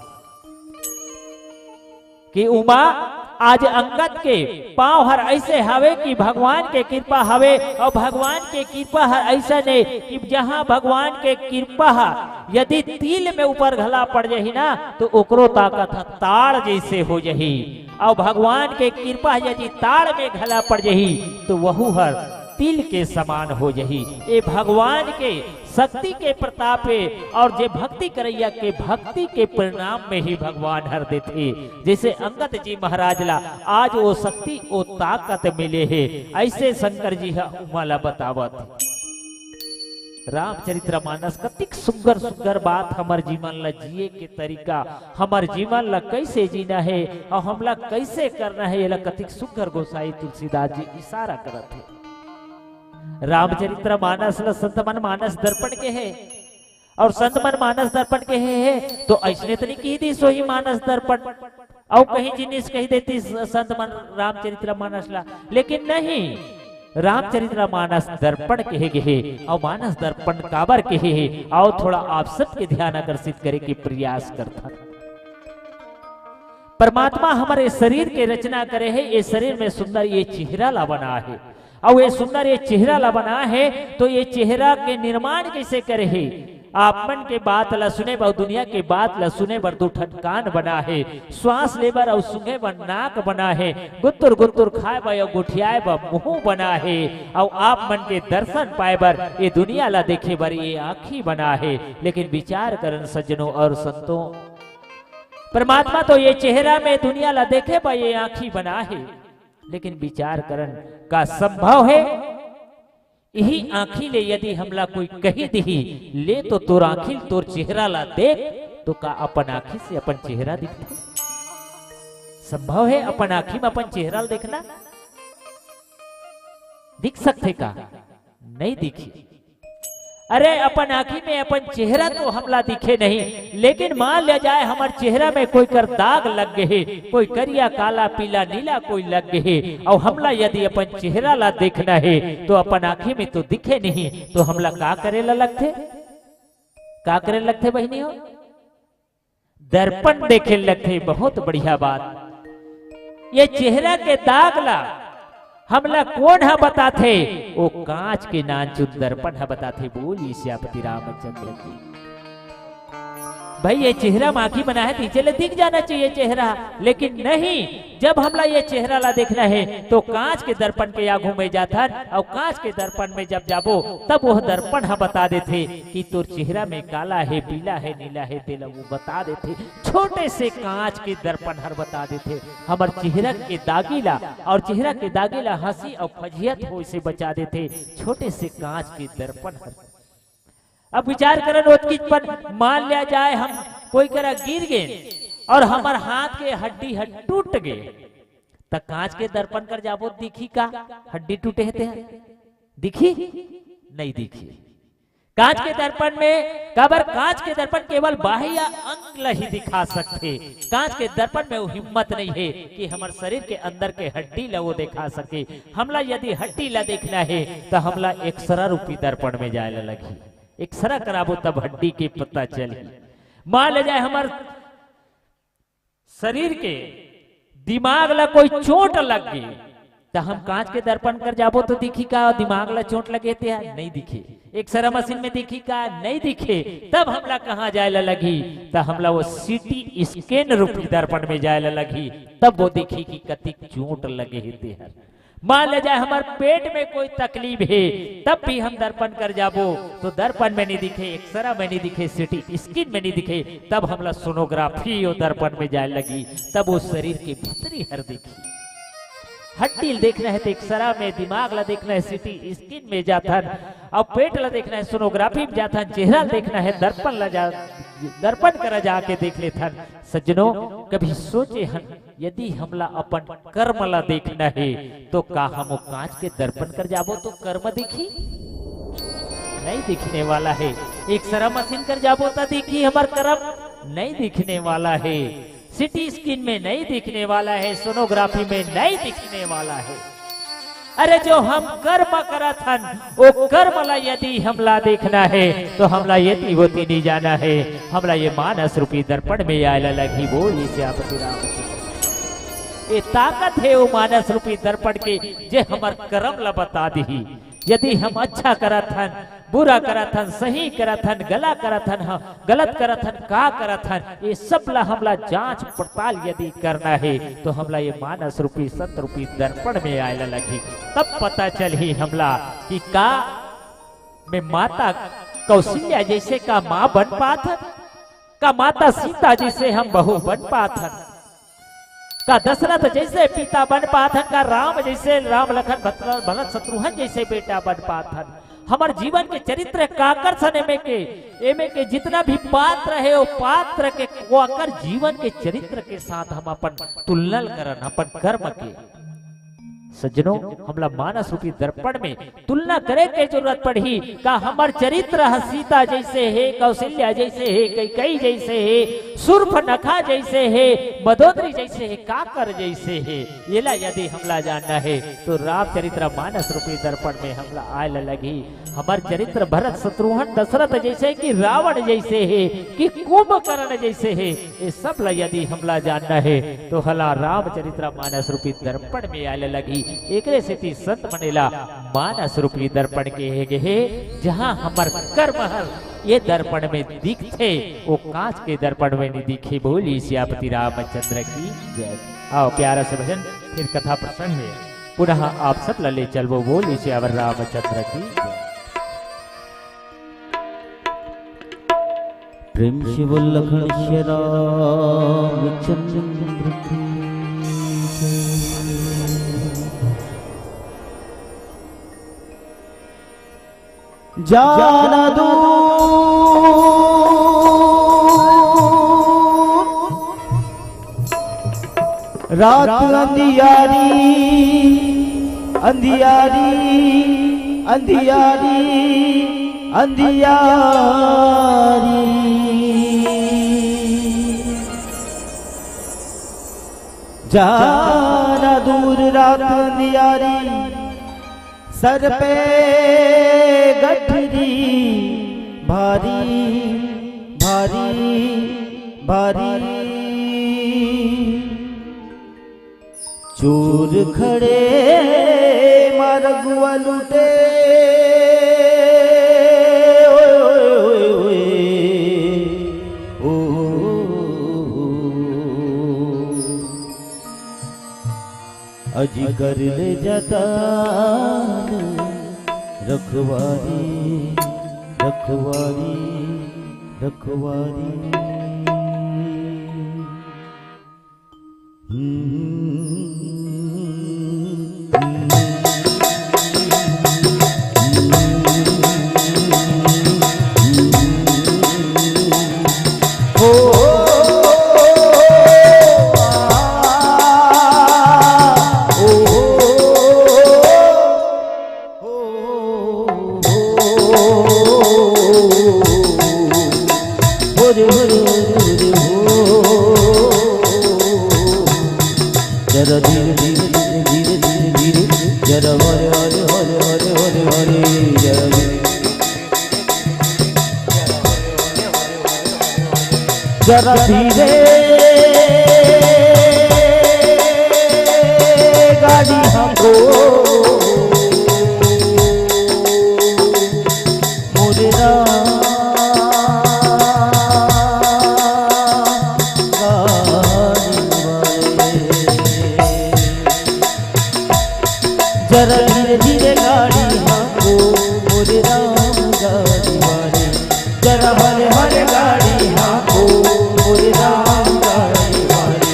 कि उमा, आज अंगद के पांव हर ऐसे हवे कि भगवान के कृपा हवे, और भगवान के कृपा हर ऐसा नहीं कि जहां भगवान के कृपा ह यदि तिल में ऊपर घला पड़ जाही ना, तो ओकरो ताकत ह ताड़ जैसे हो जाही, और भगवान के कृपा यदि ताड़ में घला पड़ जाही, तो वहू हर तिल के समान हो जाही। ए भगवान के शक्ति के प्रताप हे, और जे भक्ति करैया के भक्ति के परिणाम में ही भगवान हर देथे। जैसे अंगद जी महाराज ला आज वो शक्ति, वो ताकत मिले हे, ऐसे शंकर जी ह उमा ला बतावत। रामचरित्र मानस कतिक सुग्घर सुग्घर बात, हमर जीवन ला जिए के तरीका, हमर जीवन ला कैसे जीना हे और हमला कैसे करना हे, एला कतिक सुग्घर गोसाई तुलसीदास जी इशारा करत हे। रामचरित्र मानस ल संत मन मानस दर्पण कहे हे, और संत मन मानस दर्पण कहे हे, तो ऐसने तो नहीं कही दी सोही मानस दर्पण, और कहीं जिनिस कही देती स-, संत मन रामचरित्र मानस ला, लेकिन नहीं, रामचरित्र मानस दर्पण कहे गे हे, और मानस दर्पण काबर कहे हे, और थोड़ा आप सबके ध्यान आकर्षित करे के प्रयास करथन। परमात्मा हमर ए शरीर के रचना करे हे, ए शरीर में सुंदर ये चेहरा ला बना हे, अउ ये सुंदर ये चेहरा ला बना हे, तो ये चेहरा के निर्माण कैसे करे हे? आप मन के बात ला सुने बर, दुनिया के बात ला सुने बर दू ठन कान बना हे, श्वास ले बर अउ सूंघे बर नाक बना हे, गुत्तुर गुत्तुर खाए बर अउ गोठियाए बर मुंह बना हे, अउ आप मन के दर्शन पाए बर ये दुनिया ला देखे बर ये आँखी बना हे। लेकिन विचार करन सज्जनों और संतों, परमात्मा तो ये चेहरा में दुनिया ला देखे बर ये आँखी बना हे, लेकिन विचार करन का संभव हे? यही आँखी ले यदि हमला कोई कही दिही, "ले तो तोर आँखी ल तोर चेहरा ला देख," तो का अपन आँखी से अपन चेहरा दिखथे? संभव हे अपन आँखी में अपन चेहरा ला देखना? दिख सकथे का? नहीं दिखी। अरे, अपन आँखी में अपन चेहरा तो हमला दिखे नहीं, लेकिन मान लिया जाए हमर चेहरा में कोई कर दाग लग गे हे, कोई करिया, काला, पीला, नीला कोई लग गे हे, अउ हमला यदि अपन चेहरा ला देखना हे, तो अपन आँखी में तो दिखे नहीं, तो हमला का करे ला लगथे? का करे ला लगथे बहिनी हो? दर्पण देखे लगथे, बहुत बढ़िया बात। ये चेहरा के दाग ला हमला कोन ह बताथे? ओ कांच के नानचुन दर्पण ह बताथे। बोलिए सियापति रामचंद्र की। भाई, ये चेहरा म आँखी बना हे, त इचे ले दिख जाना चाहिए चेहरा, लेकिन नहीं, जब हमला ये चेहरा ला देखना हे, तो कांच के दर्पण के आगू में जाथन, अउ कांच के दर्पण में जब जाबो, तब वो दर्पण ह बता देथे कि तोर चेहरा में काला हे, पीला हे, नीला हे, तेला वो बता देथे। छोटे से कांच के दर्पण हर बता देथे। हमर चेहरा के दागी ला, अउ चेहरा के दागी ला हंसी अउ फजियत होए से बचा देथे, छोटे से कांच के दर्पण हर। अब विचार करन ओतकीच पन, मान लिया जाए हम कोई करा गिर गे अउ हमर हाथ के हड्डी ह टूट गे, त कांच के दर्पण कर जाबो, दिखी का हड्डी टूटे हे ते ह? दिखी? नहीं दिखी। कांच के दर्पण में, काबर कांच के दर्पण केवल बाह्य अंग ल ही दिखा सकथे। कांच के दर्पण में वो हिम्मत नहीं हे कि हमर शरीर के अंदर के हड्डी ल वो दिखा सके। हमला यदि हड्डी ल देखना हे, त हमला एक्सरा रूपी दर्पण में जाए ल लगही। एक्सरा कराबो, तब हड्डी के पता चलही। मान ले जाए हमर शरीर के, दिमाग ला कोई चोट लग गे, त हम कांच के दर्पण कर जाबो त दिखी का दिमाग ला चोट लगे ते ह? नहीं दिखे। एक्सरा मशीन में दिखी का? नहीं दिखे। तब हमला कहाँ जाए ला लगही? त हमला वो सीटी स्कैन रूपी दर्पण में जाए ला लगही, तब वो दिखी कि कतिक चोट लगे हे ते हर। मान ले जाए हमर पेट में कोई तकलीफ हे, तब भी हम दर्पण कर जाबो, तो दर्पण में नहीं दिखे, एक्सरा में नहीं दिखे, सीटी स्कैन में नहीं दिखे, तब हमला सोनोग्राफी वो दर्पण में जाए लगही, तब वो शरीर के भीतरी हर दिखही। हड्डी ल देखना हे त एक्सरा में, दिमाग ला देखना हे सीटी स्कैन में जाथन, अउ पेट ला देखना हे सोनोग्राफी में जाथन, चेहरा ल देखना हे दर्पण ला जा, दर्पण करा जाके देख लेथन। सज्जनों, कभी सोचे हन यदि हमला अपन कर्म ला देखना हे, तो का हम वो कांच के दर्पण कर जाबो तो कर्म दिखही? नहीं दिखने वाला हे। एक्सरा मशीन कर जाबो त दिखही हमर कर्म? नहीं दिखने वाला हे। सीटी स्कैन में नहीं दिखने वाला हे, सोनोग्राफी में नहीं दिखने वाला हे। अरे, जो हम कर्म करत हन, वो कर्म ला यदि हमला देखना हे, तो हमला एती ओती नहीं जाना हे, हमला ये मानस रूपी दर्पण में आए ला लगही। बोलिए सियापति रामचंद्र। ये ताकत हे वो मानस रूपी दर्पण के, जे हमर कर्म ला बता दिही। यदि हम अच्छा करत हन, बुरा करत हन, सही करत हन, गला करत हन, ह-, गलत करत हन, का करत हन, ये सब ला हमला जांच पड़ताल यदि करना हे, तो हमला ये मानस रूपी, सत रूपी दर्पण में आए ला लगही। तब पता चलही हमला कि का मैं माता कौशल्या जैसे का माँ बन पात हन, का माता सीता जैसे हम बहू बन पात हन। का दशरथ जैसे पिता बन पात हन, का राम जैसे, राम लखन भरत, भरत शत्रुघ्न जैसे बेटा बन पात हन। हमर जीवन के चरित्र काकर सन एमे के, एमे के जितना भी पात्र हे, वो पात्र के, वो ओकर जीवन के चरित्र के साथ हम अपन तुलना करन, अपन कर्म के। सज्जनों, हमला मानस रूपी दर्पण में तुलना करे के जरूरत पड़ही। का हमर चरित्र ह सीता जैसे हे, कौशल्या जैसे हे, कैकेयी जैसे हे, शूर्पणखा जैसे हे, मंदोदरी जैसे हे, काकर जैसे हे? येला यदि हमला जानना हे, तो रामचरित्र मानस रूपी दर्पण में हमला आए ला लगही। हमर चरित्र भरत शत्रुघ्न दशरथ जैसे कि रावण जैसे हे, कि कुंभकर्ण जैसे हे, ये सब ला यदि हमला जानना हे, तो हला रामचरित्र मानस रूपी दर्पण में आए ला लगही। एकरे सेती संत मन एला मानस रूपी दर्पण केहे गे हे, जहाँ हमर कर्म हर ये दर्पण में दिखथे, वो कांच के दर्पण में नहीं दिखे। बोली सियापति रामचंद्र की जय। आओ प्यारा से भजन, फिर कथा प्रसंग में पुनः आप सब ला ले चलबो। बोली सियावर रामचंद्र की जय। प्रेम से बोल लखन श्री रामचंद्र की जय। जाना दूर रात अंधियारी, अंधियारी, अंधियारी, अंधियारी। जाना दूर रात अंधियारी, सर पे गठरी भारी, भारी, भारी। चोर खड़े मारगुआ लूटे, ओए, ओए, ओए, ओए। ओ अजी कर ले जतन रखवारी, रखवारी, रखवारी। जरा धीरे धीरे धीरे धीरे धीरे धीरे, जरा हरे हरे हरे हरे हरे हरे, जरा धीरे। जरा धीरे गाड़ी हमको, मोरे राम, गाड़ी वाले। जरा धीरे धीरे गाड़ी हाँको, मोरे राम गाड़ी वाले। जरा हले हले गाड़ी हाँको, मोरे राम गाड़ी वाले।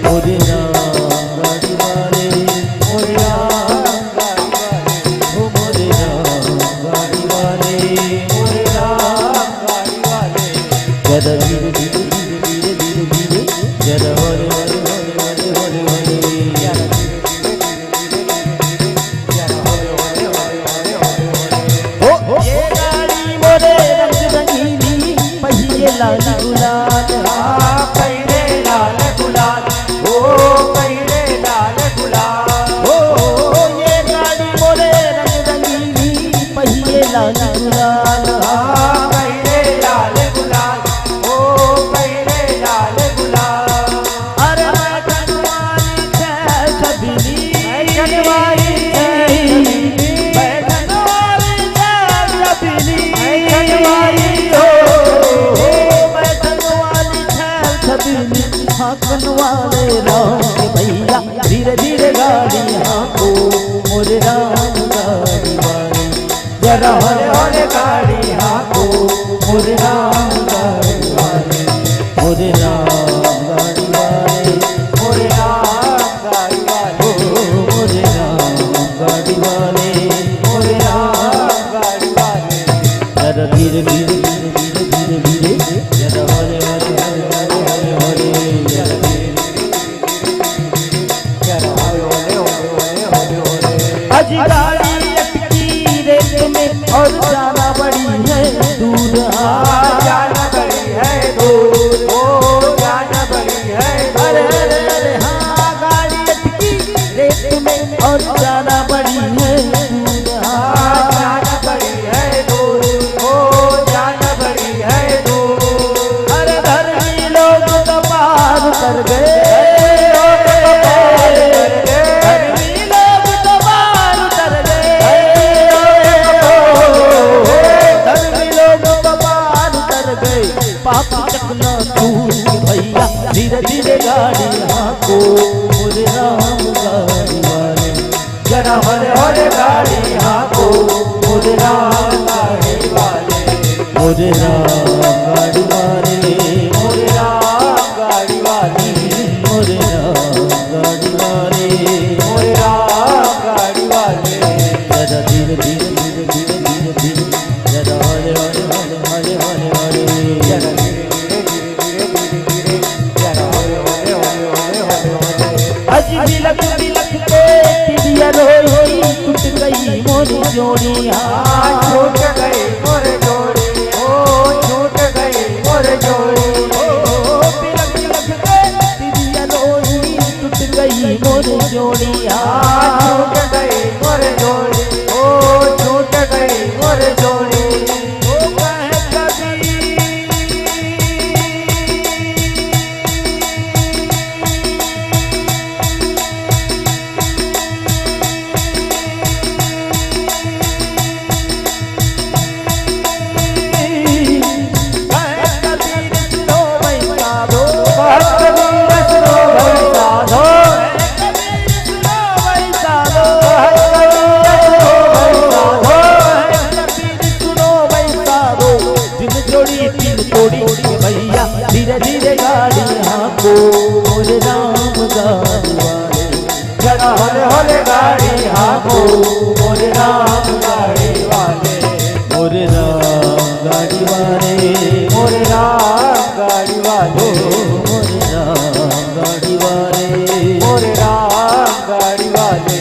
मोरे राम गाड़ी वाले, मोरे राम गाड़ी वाले। ओ मोरे राम गाड़ी वाले, मोरे राम गाड़ी वाले। जरा धीरे धीरे धीरे धीरे धीरे धीरे, जरा हले हले हले हले हले हले। जरा धीरे धीरे धीरे धीरे धीरे धीरे, जरा हले हले हले हले हले हले। ओ, ओ। ये गाड़ी मोरे रंग रंगीली, पहिए लाल गुलाल। हाँ, पहिरे लाल गुलाल। ओ, पहिरे लाल गुलाल। ओ, ओ, ओ, ये गाड़ी मोरे रंग रंगीली, पहिए लाल गुलाल। हाँ, पहिरे लाल गुलाल। ओ, पहिरे लाल गुलाल। अरे बैठन वाली छै छबीली। बैठन वाली छै छबीली। बैठन वाली छै छबीली। बैठन वाली हो। बैठन वाली छै छबीली। हाँकन वाले राम के भैया, धीरे धीरे गाड़ी हाँको, मोरे राम गाड़ी वाले। जरा हले हले गाड़ी हाँको, मोरे राम गाड़ी वाले। मोरे राम गाड़ी वाले, मोरे राम गाड़ी वाले। ओ, मोरे राम गाड़ी वाले, मोरे राम गाड़ी वाले। जरा धीरे धीरे धीरे धीरे धीरे धीरे, जरा हले हले हले हले हले हले, जरा धीरे धीरे धीरे धीरे धीरे, जरा हले हले हले हले हले हले। अजी गाड़ी अटकी रेत में और जाना बड़ी है दूर। हाँ, जाना बड़ी है दूर, ओ, जाना बड़ी है दूर। अरे, अरे, अरे, हाँ, गाड़ी अटकी रेत में और जाना बड़ी है दूर। हाँ, जाना बड़ी है दूर, ओ, जाना बड़ी है दूर। अरे, धर्मी लोग तो पार कर गए। धर्मी लोग तो पार कर गए। धर्मी लोग तो पार कर गए। पाप चकना चूर के भैया, धीरे धीरे गाड़ी हाँको, मोरे राम गाड़ी वाले। जरा हले हले गाड़ी हाँको, मोरे राम गाड़ी वाले। मोरे राम गाड़ी वाले, मोरे राम गाड़ी वाले। मोरे राम गाड़ी वाले, मोरे राम गाड़ी वाले। जरा धीरे धीरे धीरे धीरे धीरे धीरे, जरा हले हले हले हले हले हले। जरा धीरे धीरे धीरे धीरे धीरे धीरे, जरा हले हले हले हले हले हले। अजी बिलख बिलख के तिरिया रोई, टूट गई मोरी जोड़ी। हाँ, छूट गई मोर जोड़ी, ओ, छूट गई मोर जोड़ी। ओ, बिलख बिलख के तिरिया रोई, टूट गई मोर जोड़ी। हाँ, छूट गई मोर जोड़ी, ओ, छूट गई मोर जोड़ी। ओ, कहे कभी तोड़ी तीन तोड़ी के भैया, धीरे धीरे गाड़ी हाँको, मोरे राम गाड़ी वाले। जरा होले होले गाड़ी हाँको, मोरे राम गाड़ी वाले। मोरे राम गाड़ी वाले, मोरे राम गाड़ी वाले। मोरे राम गाड़ी वाले, मोरे राम गाड़ी वाले।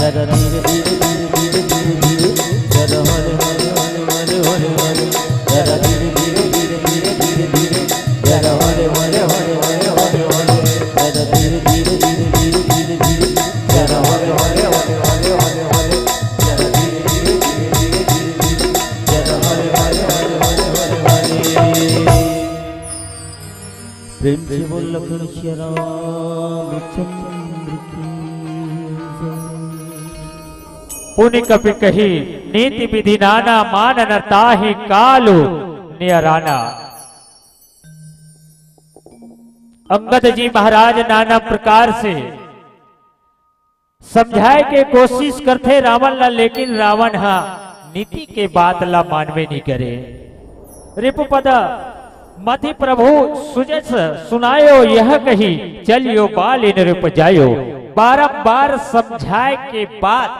जरा धीरे धीरे धीरे धीरे धीरे धीरे, जरा होले होले होले होले होले होले। जरा धीरे धीरे धीरे धीरे धीरे धीरे, जरा होले होले होले होले होले होले। जरा धीरे धीरे धीरे धीरे धीरे धीरे, जरा होले होले होले होले होले होले। जरा धीरे धीरे धीरे धीरे धीरे धीरे, जरा होले होले होले होले होले होले। प्रेम से बोल लखन सिया रामचंद्र की जय। पुनि कपि कही नीति विधि नाना, मानन ताहि कालु नियराना। अंगद जी महाराज नाना प्रकार से समझाए के कोशिश करथे रावण ला, लेकिन रावण हा नीति के बात ला मानबे नइ करे। रिपुपद मति प्रभु सुजस सुनायो यह कही, चलियो बालि नृप जायो। बारंबार समझाए के बाद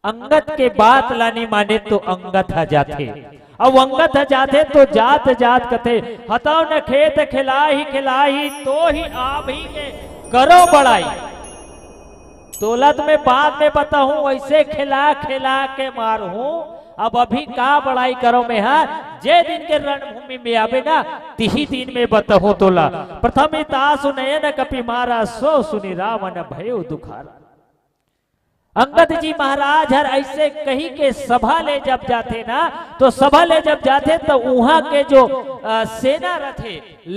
अंगद के बात ला नइ माने तो अंगद ह जाथे। अब अंगद ह जाथे तो जात जात कथे, हतौ न खेत खेलाही खेलाही, तो ही आमही के करो बड़ाई। तोला तो मैं बाद में बताहूँ, वैसे खेला खेला के मारहूँ। अब अभी का बड़ाई करो मैं हा, जे दिन के रणभूमि में आबे ना, तिही दिन में बताहूँ तोला। प्रथम तासु नयन कपि मारा, सो सुनि रावण भयो दुखारा। अंगद जी महाराज हर ऐसे कही के सभा ले जब जाथे ना, तो सभा ले जब जाथे तो उहाँ के जो, अ, सेना रथे,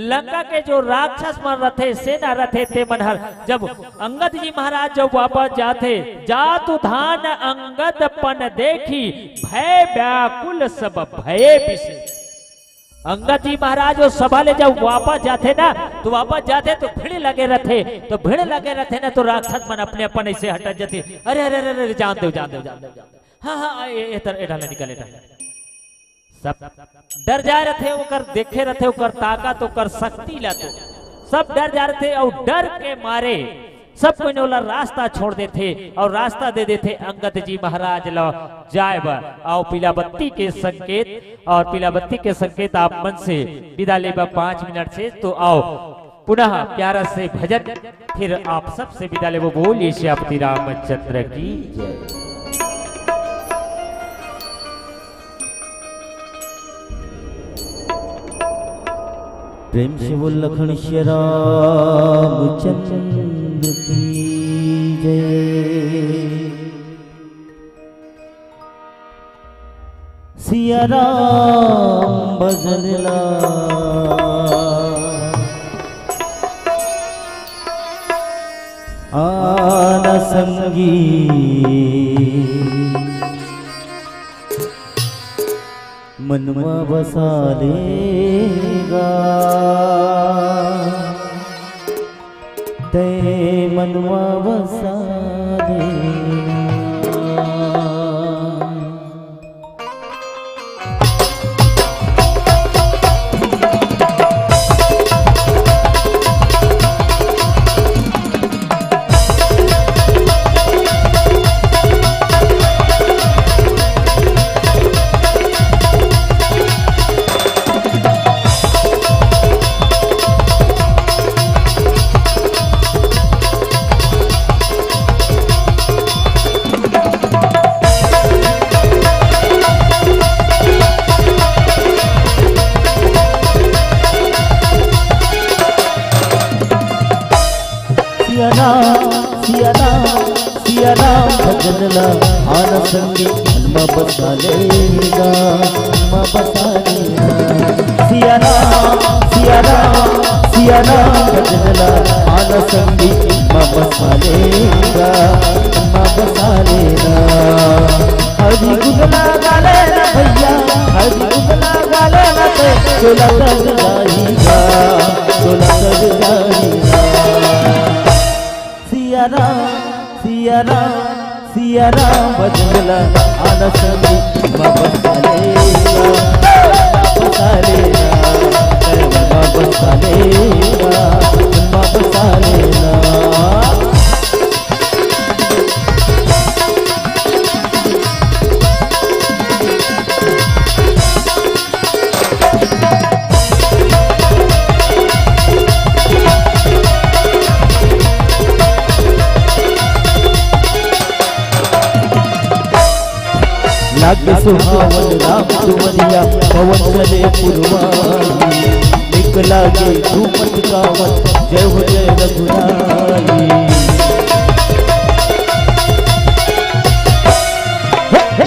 लंका के जो राक्षस मन रथे, सेना रथे, ते मन हर जब अंगद जी महाराज जब वापस जाथे, जातु धान अंगद पन देखी, भय व्याकुल सब भये विशेष। अंगद जी महाराज वो सभा ले जब वापस जाथे ना, तो वापस जाथे तो भीड़ लगे रथे, तो भीड़ लगे रथे ना, तो राक्षस मन अपने अपन ऐसे हटत जाथे, अरे, अरे, अरे, अरे, जान देव, जान देव, जान देव, जान देव। हाँ, हाँ, ए, ए, ए, तर, ए, डाले निकल, ए, डाले। सब डर जाए रथे, ओकर देखे रथे, ओकर ताकत, ओकर शक्ति ला तो सब डर जाए रथे, अउ डर के मारे सब कोई ने ओला रास्ता छोड़ देथे अउ रास्ता दे देथे अंगद जी महाराज ला जाए बर। अउ पीला बत्ती के संकेत, अउ पीला बत्ती के संकेत आप मन से विदा लेबा पाँच मिनट से। तो आओ पुनः प्यारा से भजन, फिर आप सबसे विदा लेबो। बोलिए श्यामति रामचंद्र की जय। प्रेम से बोल लखन श्री रामचंद्र की जय। सिया राम भजन ला आना संगी, मन मा बसा लेगा। तै मन मा बसा लेना। सिया राम, सिया राम, सिया राम भजन ला आना संगी, मन मा बसा लेगा, मन मा बसा लेगा। सिया राम, सिया राम, सिया राम भजन ला आना संगी, मन मा बसा लेगा, मन मा बसा लेगा। हरि गुण ला गा लेना भैया, हरि गुण ला गा लेना ते, चोला तर जाएगा, चोला तर जाएगा। सिया राम, सिया राम, सिया राम भजन ला आना संगी, मन मा बसा लेगा, मन मा ये सुहावन राम दुवरिया, पवन चले पुरवाई। निक लागे झूमत गावत, जय हो जय रघुराई।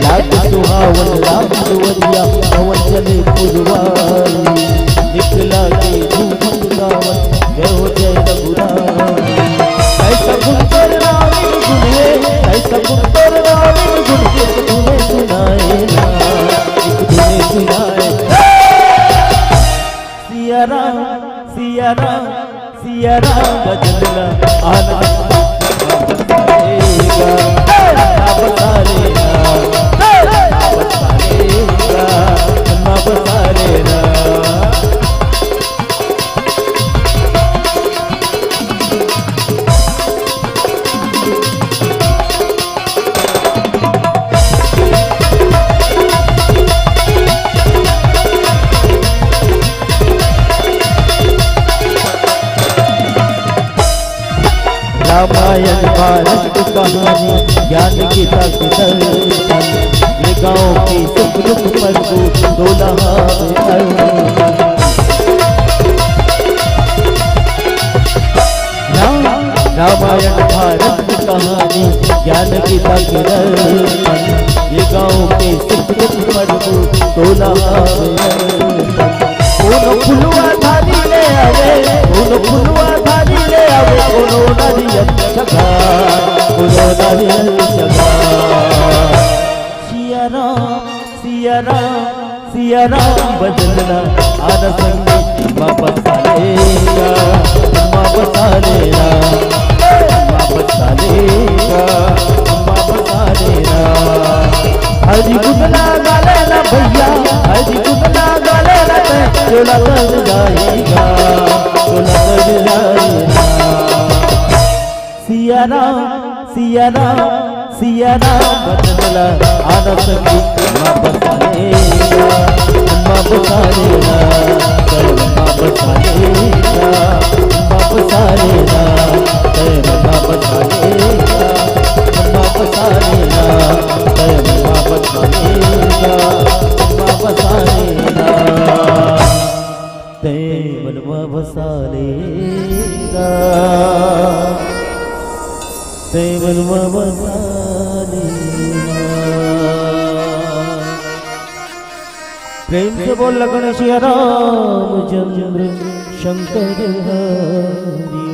लागे सुहावन राम दुवरिया, पवन चले पुरवाई। निक लागे झूमत गावत, जय हो जय रघुराई। ऐसा गुण तोर राम गुण है, ऐसा गुण तोर राम गुण, किस गुने सुनाए ना, किस गुने सुनाए। सिया राम, सिया राम, सिया राम बजन ला, आना बसालेगा, ना बसालेगा, ना बसालेगा, ना बसालेगा। रामायण भारत की कहानी, ज्ञान गीता के दर्शन, ये गाँव की सुख दुख प्रभु, तोला हावे अर्पण। राम, रामायण भारत की कहानी, ज्ञान गीता के दर्शन, ये गाँव के सुख दुख प्रभु, तोला हावे अर्पण। कोनो फुलवा धारी ले आवे, कोनो फुलवा धारी ले आवे, कोनो नारियल चघा, कोनो नारियल चघा। सिया राम, सिया राम, सिया राम बजन ला, आना संगी वापस आ लेगा, वापस आ लेगा, वापस आ लेगा, वापस आ लेगा। हरी गुंदला गाले ना भैया, हरी गुंदला गाले ना ते, चोला तर जाएगा, चोला तर जाएगा। सिया राम, सिया राम, सिया राम बजन ला, आना संगी वापस आ लेगा, वापस आ लेगा, वापस आ लेगा, वापस आ लेगा, वापस आ लेगा, वापस आ लेगा। बसालेना, तै मन म बसालेना, तै मन म बसालेना। प्रेम से बोल, लगन सिया रामचंद्र शंकर हरि।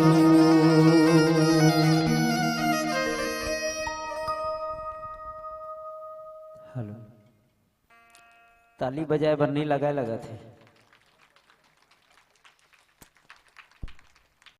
हेलो। ताली बजाए बर नहीं लगाए लगत हे।